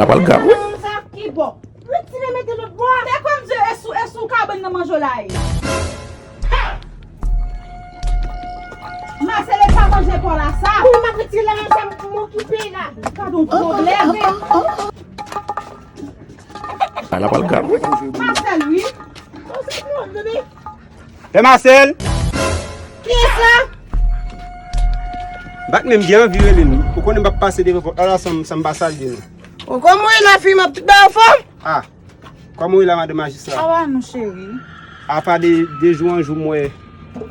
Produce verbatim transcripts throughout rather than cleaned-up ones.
L ap al grav, wi. Sa ki bò? Retire mete lòt bò a. Te konn di e sou, e sou kabann nan manje w la ye. Masèl e pa manje pa w la sa. Ou m ap retire la, sa m okipe la. Gad yon pwoblèm. L ap al grav, wi. Masèl, wi. Pè Masèl! Kiyès la? M pa t menm gen anvi rele n. Ou konnen m p ap pase devan pòt la, la san m, san m pa salye nou. Ou kòman w ye la, fi m ap tout ba anfòm? Ah, kòman w ye la, madan majistra? Sa va, non, cheri? Apa de, de jou an jou, m wè,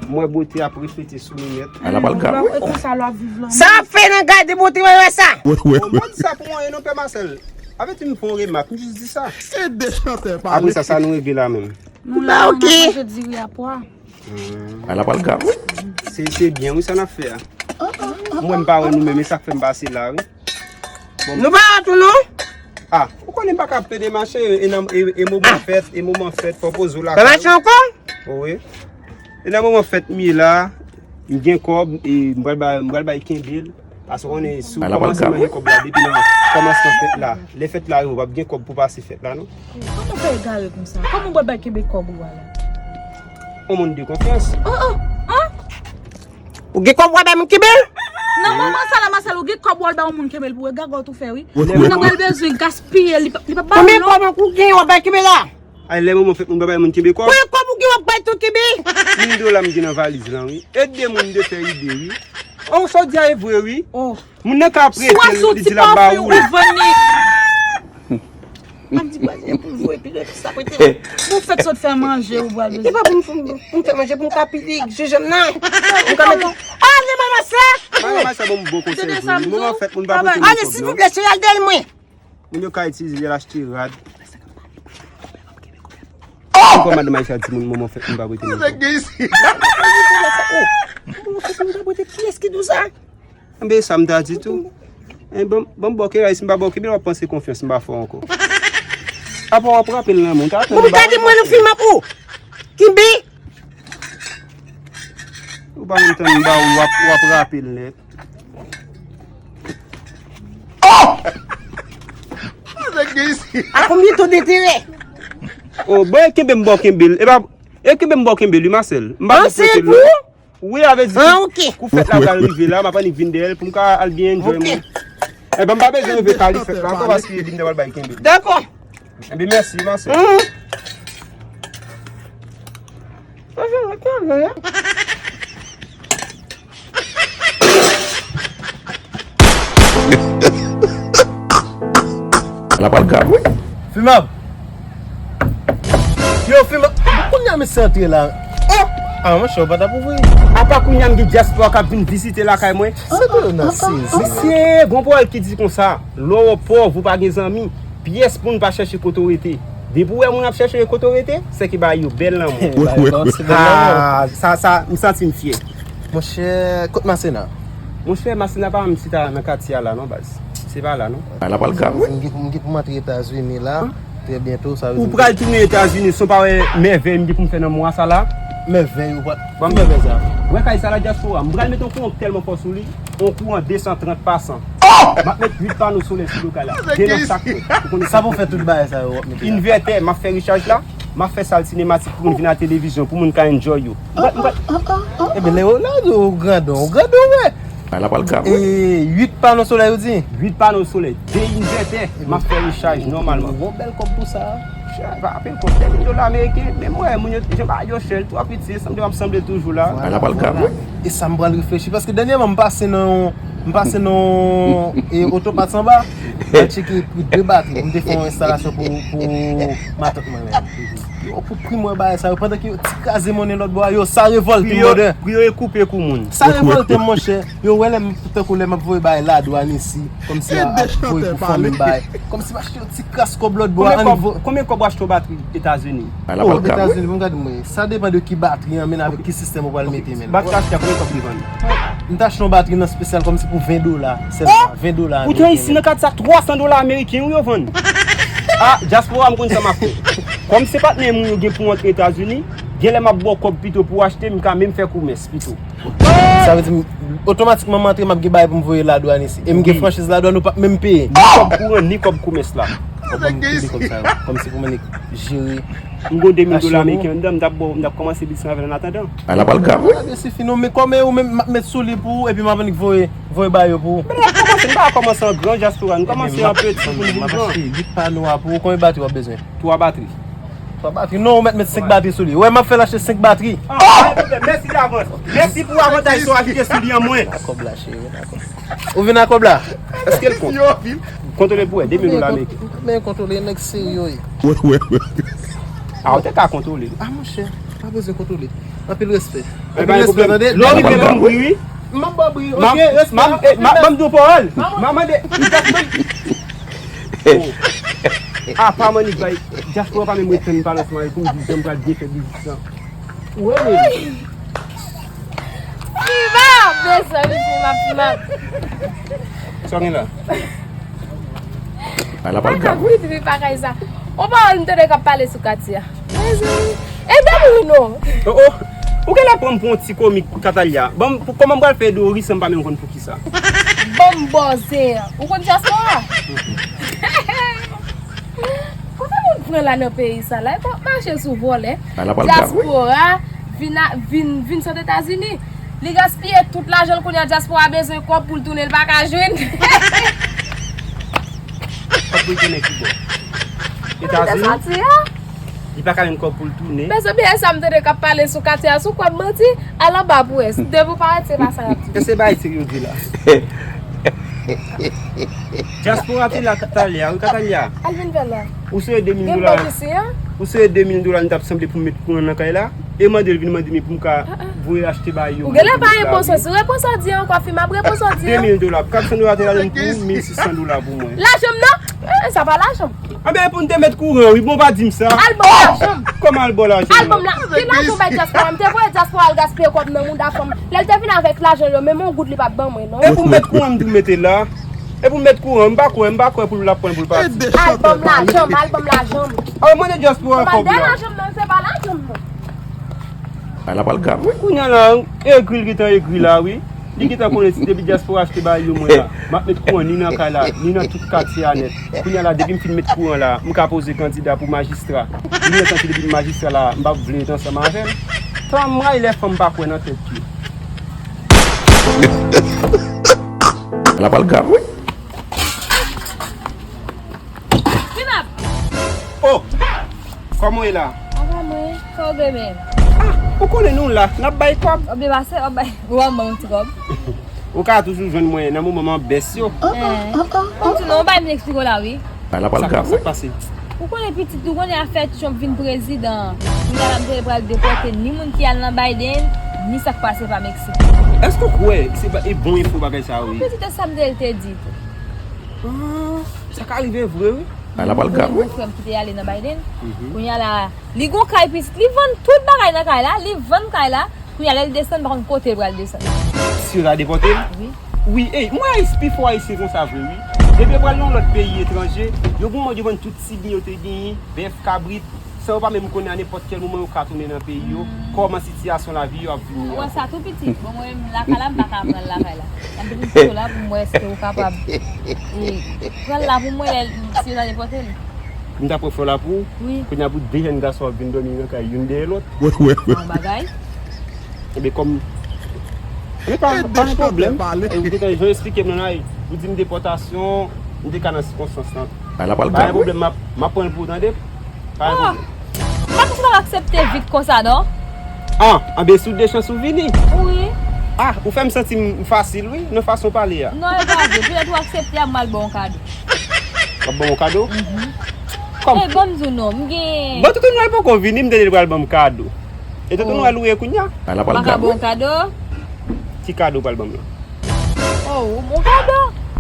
m wè bote ap reflete sou nou nèt. L ap al grav, wi. E konsa l ap viv lan. Sa ap fè nan gade bote, wè, wè sa? Bon, m pa di sa pou anyen non, pè Masèl. Avèti m fè yon remak, m jis di sa. Se de chantè pale. Apre sa, sa nou regle la menm. Nou la, n ap manje diri a pwa. L ap al grav, wi. Se, se byen, wi, sa n ap fè a. Mwen, m pa wè nou menm, e sa k fè m pase la, wi. Bon. Nou pa wè tou, non? Ah, ou konnen m pa ka plede mache, e nan, e, e moman fèt, e moman fèt, fò poze w lakay. Pa mache ankò? Wi. E nan moman fèt m ye la, m gen kòb, e m pral bay, m pral bay kenbe l. Paske w konnen, si w kòmanse manje kòb la depi nan kòmansman fèt la, lè fèt la rive, w p ap gen kòb pou pase fèt la, non. Kòman w fè egare konsa? Kòman w pral bay kenbe kòb ou a la? Yon moun de konfyans. Oh, oh, oh! Ou gen kòb w ap bay moun kenbe l? Nan moman sa la, Masèl, ou gen kòb w al bay yon moun kenbe l pou wè gaga w tou fè, wi. Moun nan pral bezwen gaspiye l, li p ap, li p ap ba w, non. Konbyen kòb ou gen w ap bay kenbe la? Ay, lè moman fèt, moun pa bay moun kenbe kòb. Konbyen kòb ou gen w ap bay tou kenbe? Mil dola m gen nan valiz lan, wi. E de moun de fè ide, wi. Oh, sa w di a e vre, wi. Oh. Moun nan ka prete l, li di l ap ba ou l. M ap di bwazyen pou l voye pi lwen sa prete l. Pou fèt sot fè manje, ou pral bezwen. E pa pou m, pou m, pou m fè manje, pou m ka pile jenjanm nan. Pou m ka mete. Ale, manman sa! Manman sa, bon, bon konsèy pou li. Moman fèt, moun pa prete moun kòb, non. Ale, silvouplè, se al dèyè mwen. Moun yo ka itilize l achte rad. Oh! Kòman madanm Aisha di moun moman fèt moun pa prete moun kòb? Nèg gen isi. Oh! Moman fèt moun pa prete, kiyès ki di w sa? Enben, sa m ta di tou. Eh, ban, ban m ba w kenbe, si m pa ba w kenbe, w ap panse konfyans m pa fè w ankò. Apa w ap rape l nan men w, ta tande. Bon, gade mwen nan fim ap ou. Kenbe. Ou pa menm tann m ba w, w ap, w ap rape l nèt. Oh! Nèg gen isi. A konbyen to denterè? Oh, bon, e kenbe m ba w kenbe l. E pa, e kenbe m ba w kenbe l, wi, Masèl. M pa prete l, non. Wi, a vle di kou fèt la pral rive la, m ap annik vin dèyè l pou m ka al byen enjoy mwen. Enben, m pa bezwen rive kale fèt la ankò paske vin dèyè w al bay kenbe. Dakò. Enben, mèsi, Masèl. L ap al grav, wi. Fimab. Yo, Fimab. Kounye a mesye antre la. Oh! Ah, monchè, ou pa t ap ouvri. Apa kounye a m gen dyaspora k ap vin vizite lakay mwen. Sa de yo nan sezi. Mesye, gon pawòl ki di konsa, lè w pòv, ou pa gen zanmi. Pyès moun pa chèche kote w rete. Depi w wè moun ap chèche kote w rete, se ki bagay yo bèl nan mond. Ah, sa, sa, m santi m fyè. Monchè, kot Masena? Monchè, Masena pa menm chita nan katye a la non, baz. Se pa la non. L ap al grav, wi. M gen pou, m gen pou m antre Etazini la. Trè byento, sa vle di. Ou pral tounen Etazini san w pa wè mèvèy m gen pou m fè nan mwa sa la? Mèvèy ou pral. Ban m mèvèy sa. Wè kay sa la dyaspora. M pral mete yon kouran tèlman fò sou li. Yon kouran de san trant pa san. M ap met uit pano solè sou do kay la. De nan sak. Ou konnen sa pou fè tout bagay sa yo w ap mete la. Envètè, m ap fè rechaj la. M ap fè sal sinematik pou moun vin a televizyon, pou moun ka enjoy yo. Mwen, mwen. Ebyen, lè yo la, yo grandon, yo grandon, wè. L ap al grav, wi. E, uit pano solè, ou di? Uit pano solè, de envètè, m ap fè rechaj nòmalman. Ou gon bèl kòb pou sa. Chè, pa anpil kòb, de mil dola ameriken, men mwen, moun yo, jan bagay yo chè, l twò piti, sanble m ap sanble toujou la. L ap al grav, wi. E sa m pral reflechi, paske dènyèman, m pase nan yon M pase nan e, otopat anba, m al tcheke pri de batri pou m te fè yon enstalasyon pou, pou matant mwen menm. Yo, pou pri mwen bagay sa yo, pandan ke yo ti kraze monnen lòt bò a, yo, sa revòlte m, mòdè. Pri yo, pri yo e koupe kou moun. Sa revòlte m, monchè. Yo, wè lè m, tankou lè m ap voye bagay ladwàn isi, kòmsi a, ap voye pou fanmi m bagay. Kòmsi m achte yon ti kras kòb lòt bò a, annik vo-. Konbyen kòb w achte yon batri Etazini? O, Etazini, pou m gade mwen. Sa depann de ki batri an, men avèk ki sistèm ou pral mete, men. Batri Asia, konbyen kòb li vann? M t achte yon batri nan espesyal kòmsi pou ven dola sèlman. Ven dola ameriken. Poutan isi nan kat sa, twa san dola ameriken wi yo vann. A, dyaspora, m konn sa m ap fè. Kòm se patnè moun yo gen pou antre Etazini, genlè m ap ba w kòb pito pou w achte, m ka menm fè komès pito. Sa vle di, otomatikman m antre, m ap gen bagay pou m voye ladwàn isi. E m gen franchiz ladwàn, ou p ap menm peye. Ni kòb kouran, ni kòb komès la. Ou ban m tout de kòb sa yo. Kòmsi pou mwen jere. M gon de mil dola ameriken anndan, m t ap ba w, m t ap kòmanse biznis avè l an atandan. Ala pral grav, wi. Gade, sifi non, men kòman ou menm m ap met sou li pou ou, epi m ap annik voye, voye ba yo pou ou. Men n ap kòmanse, n pa kòmanse an gran dyaspora, n kòmanse an peti pou n vin gran. M ap achte uit pano a pou ou, konbyen batri w ap bezwen? Twa batri. Twa batri. Non, ou mèt met senk batri sou li. Ou wè, m ap fè l achte senk batri. Ah, pa gen pwoblèm. Mèsi davans. Mèsi pou avantaj sa w ajoute sou li an mwen. Dakò, bla, cheri, dakò. Ou vin ak kòb la? Èske l kont? Kontwole l pou wè, de mil dola ameriken. Men kontwole, nèg serye w ye. Ah, ou te ka kontwole. Ah, monchè, pa bezwen kontwole. Anpil respè. Anpil respè, tande? Lè w rive ban m bri, wi. M ap ba w bri, ok, respè. M ap di w pawòl. M ap mande. Oh. Ah, pa mannik bay. Dyaspora pa menm ret tann pale ansanm avè l pou m di jan m pral byen fè biznis lan. Ou wè, men. Fimab! Mezanmi, Fimab, Fimab. Sa w gen la? Ala pral grav, wi. Wi, wi, bagay sa. On pawòl m tande k ap pale sou katye a. Mezanmi. Ede m wi non. Oh, oh. Ou genlè pran m pou yon ti komik, Katalia. Bon, pou, kòman m pral fè ede w ri san m pa menm konn poukisa? Bon, bòzè. Ou konn dyaspora? Kote moun pran la nan peyi sa la? E pa mache sou vòlè. Ala pral grav, wi. Dyaspora vin a, vin, vin sot Etazini. Li gaspiye tout lajan l, kounye a dyaspora bezwen kòb pou l tounen, l pa ka jwenn. Kòb pou l tounen ki bò? Etazini? Li pa ka jwenn kòb pou l tounen. Mezanmi, e sa m tande k ap pale sou katye a, sou kwè m manti? Al anba pou wè. Depi w pa wè, se pa sa y ap di. E se bagay serye w di la. Dyaspora te la, Katalia, wi, Katalia. Al vin fè la. Ou sere de mil dola. Ou sere de mil dola, nou t ap sanble pou m met kouran nan kay la. E mande l vin mande m pou m ka voye achte bagay yo. Ou genlè pa gen bon sans. Ou repon sa w di ankò, Fimab, repon sa w di an. De mil dola. Kat san dola te la, pou mil sis san dola pou mwen. Lajan m nan? Eh, sa pa lajan m. Anben, pou n te met kouran, wi, bon, pa di m sa. Al ban m lajan m. Kòman al ban w lajan m? Al ban m la. Ki lajan w bay dyaspora? M te voye dyaspora al gaspiye kòb nan mouda fanm. Lè l te vin avèk lajan yo, menm yon goud li p ap ban mwen, non. E pou m met kouran, m di w mete la. E pou m met kouran, m pa kwè, m pa kwè pou l ap pran pou l pati. Al ban m lajan m, al ban m lajan m. Al mande dyaspora kòb la. Kòmandè, lajan m nan, se pa lajan m, non. Ala pral grav, wi. Kounye a la, egri l gentan egri la, wi. Li gentan konnen si depi dyaspora achte bagay yo mwen la, m ap met kouran ni nan kay la, ni nan tout katye a nèt. Kounye a la, depi m fin met kouran la, m ka poze kandida pou majistra. Li gentan santi depi m majistra la, m p ap vle ret ansanm avè l. Tan m ray lè fanm pa kwè nan tèt yo. Ala pral grav, wi. Fimab! Oh! Kòman w ye la? Apa mwen, sa w gen menm? Ah, ou konnen nou la, n ap bay kòb. W ap depase, w ap bay, w ap ban yon ti kòb. Ou ka toujou jwenn mwen nan moman m ap bès yo. Eh, kòm si non, w bay m eksplike w la, wi. Ala pral grav, wi. Sa k pase? Ou konnen pitit, ou konnen afè Trump vin prezidan. Kounye a la m tande pral depòte ni moun ki al nan Biden, ni sa k pase pa Meksik. Èske w kwè se ba-, e bon enfo bagay sa yo ye? Pitit, e sa m tande l te di tou. Ah, sa ka rive vre, wi. Ala pral grav, wi. Gon frè m ki te ale nan Biden. Kounye a la, li gon kay pitit, li vann tout bagay nan kay la, li vann kay la. Kounye a lè l desann, m pa konn kote l pral desann. Si yo ta depòte l? Wi. Wi, ey, mwen Ayis-, pifò Ayisyen konsa vre, wi. Depi yo pral nan yon lòt peyi etranje, yo gon mòd yo vann tout ti byen yo te genyen, bèf, kabrit, san yo pa menm konnen a nenpòt kèl moman yo ka tounen nan peyi yo, kòman sitiyasyon lavi yo ap vini an. Ou wè sa tou pitit? Bon, mwen menm lakay la, m pa ka pran l lakay la. M ap vin pito la pou m wè èske ou kapab, e, pran l la pou mwen lè, si yo ta depòte l. M ta pran frè w la pou ou? Wi. Kounye a pou de jèn gason ap vin dòmi nan kay youn dèyè lòt. Wè, wè, wè. Yon bagay. Ebyen, kòm, ebyen, pa, pa gen pwoblèm. E ou te konn jan yo eksplike m nan la, ou di m depòtasyon, m te ka nan sikonstans lan. Ala pral grav, wi. Pa gen pwoblèm, m ap, m ap pran l pou ou, tande? Pa gen pwoblèm. M pa konsa w ap aksepte vit konsa, non. Ah, anben, sou de chans ou vini. Wi. Ah, ou fè m santi m fasil, wi, nan fason w pale a. Non, e pa vre. Petèt ou aksepte a, m al ba w yon kado. W ap ban m yon kado? Mhm. Kòm? E, ban m di w non, m gen. Bon, Tonton Nwèl poko vini, m tande l pral ban m kado. E Tonton Nwèl ou ye kounye a? Ala pral grav, wi. M pa ka ba w kado? Ki kado w pral ban m lan? Oh, yon kado?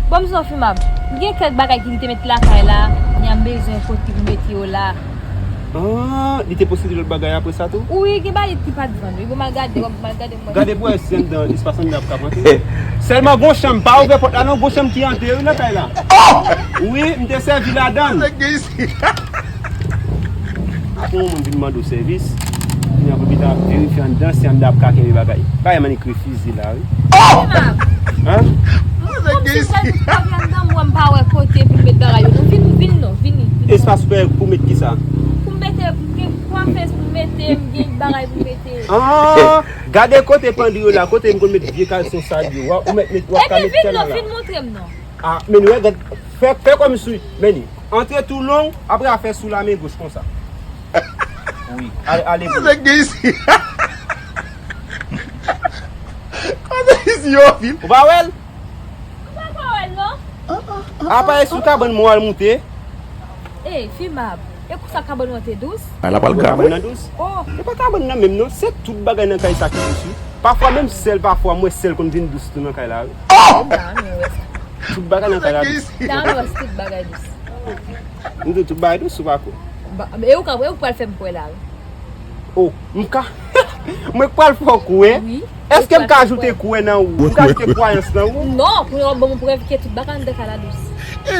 Ban m di w non, Fimab. M gen kèk bagay ki m te met lakay la, kounye a m bezwen kote pou m mete yo la. Ah, li te posede lòt bagay apre sa tou? Wi, gen bagay ki pa t vann, wi. Bon, m al gade, m al gade. Gade pou wè si anndan, espas anndan ap ka rantre. Sèlman gon chanm, pa ouvè pòt la non, gon chanm ki antre wi nan kay la. Wi, m te sèvi ladan l. Apre yon moun vin mande w sèvis, kounye a Ou gentan verifye anndan, si anndan ap ka kenbe bagay. Bagay m annik refize la, wi. Oh! Hein? Mwen se sèl moun ki pa vin anndan, mwen m pa wè kote pou m met bagay yo. Non, vin, vin non, vini, vini. Espas pou, pou met kisa? Pou m mete, m gen kwafe pou m mete, m gen bagay pou m mete. Ah, gade kote pandri yo la, kote m konn met vye kalson sal yo. Wa, ou mèt met, w ap ka met sèl la. Ebyen, vin non, vin montre m non. Ah, men nou, gad, fè, fè kòmsi, men ni. Antre tou long, apre a fè sou la men goch konsa. Wi, ale, ale. Nèg gen isi. Kote isi yo vin? Ou pa wè l? Ou pa ka wè l non. Apa e sou kabann mwen w al moute? Ey, Fimab, e konsa kabann mwen te dous? Ala pral grav, wi. Kabann nan dous? Oh. E pa kabann nan menm non, se tout bagay nan kay sa ki dous, wi. Pafwa menm sèl, pafwa m wè sèl konn vin dous tou nan kay la, wi. Oh! M ta renmen wè sa. Tout bagay nan kay la dous. M ta renmen wè si tout bagay dous. M di w tout bagay dous ou pa kwè? Ba, e ou ka, e ou pral fè m kwè la, wi. Oh, m ka, mwen k pral fè w kwè? Wi. Èske m ka ajoute kwè nan ou? M ka ajoute kwayans nan ou? Non, pou yo ban m prèv ke tout bagay anndan kay la dous.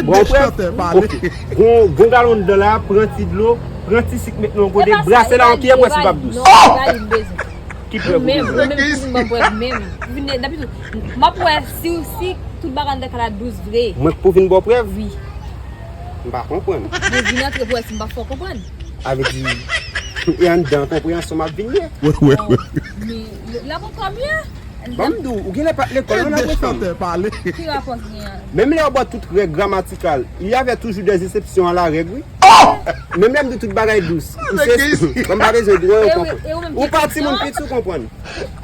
Bon, prèv, ok. Gon, gon galon anndan la, pran ti dlo, pran ti sik, met nan yon gode, brase la yon kiyè, pwès li p ap dous. Non, se pa li m bezwen. Ki prèv ou bezwen? Ou menm, ou menm ki vin ban m prèv menm. Vin, dapitou, m ap wè si, si tout bagay anndan kay la dous vre. Mwen k pou vin ba w prèv? Wi. M pa konprann. Mwen vin antre pou wè si m pa fè w konprann. Sa vle di, e anndan konpreyansyon m ap vin ye. Wi, wi, wi. Men, l ap ankò mye. Ban m di w, ou genlè pa t lekòl, non, nan pale. Ki rapò ki gen an? Menm lè yo ba w tout règ gramatikal, il y avait toujours des exceptions à la règle, wi. Oh! Menm lè m di tout bagay dous. Ou se, bon, m pa bezwen di w, ou konprann. Ou pa timoun piti, ou konprann.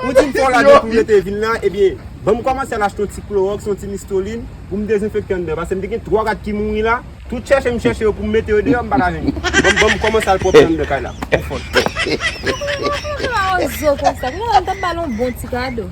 Ou di m fò w lage pou m rete vin la, ebyen, ban m kòmanse al achte yon ti klowòks, yon ti mistolin, pou m dezenfekte anndan. Paske m te gen twa rat ki mouri la, tout chèche m chèche yo pou m mete yo deyò, m pa ka jwenn yo. Ban m, ban m kòmanse al pwòpte anndan kay la. Ou fò. Ou pa oze konsa. Kounya m t ap ba l yon bon ti kado.